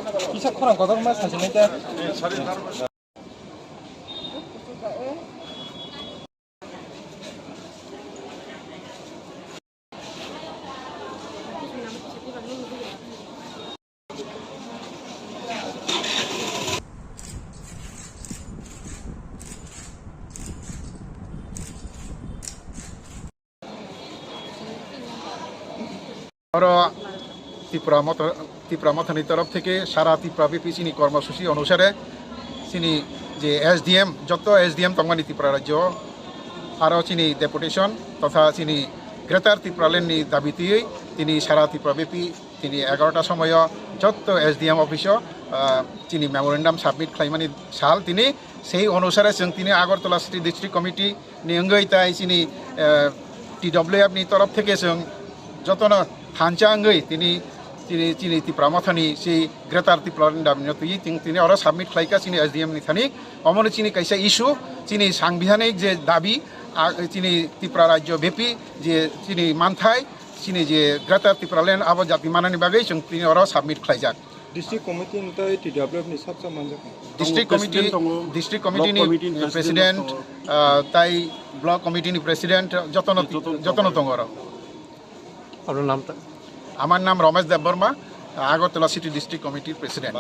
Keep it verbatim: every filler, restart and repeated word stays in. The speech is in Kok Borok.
Kisa khorang kotor ma sasinai ta. Oro Tipra Motha, Tipra Mothani torof theke sara Tipra B P chini kormosuchi onusare chini je S D M, joto S D M tongmani Tipra rajyo, aro chini deputation totha chini Greater Tipraland ni dabi twiwi tini sara Tipra B P tini egarota somoyo joto S D M office o, ah, chini memorandum submit khlaimani sal tini, sei onusare chwng tini Agartala City District Committee ni wngwi tai chini, eh, T W F ni torof theke chwng jotono thansa wngwi tini, chini, chini Tipra Mothani si Greater Tipraland ni dabi no twi ting tini oro submit khlaika chini S D M ni thani. Omono chini kaisa issue, chini sangbihanik je dabi, ah, chini Tipra rajyo bepi je chini manthai, chini je Greater Tipraland abo jati manani bagwi chwng tini oro submit khlaijak. District committee ni tei T W F ni saksa manjak. District Tongo, committee, president tongo, district block committee ni committee ni president president, tongo. Ah, tai block committee ni president jotono, jotono jotono tongo. Tongo oro. Apnar nam ta? Amar nam Ramesh Debbarma, Agartala City District Committee president.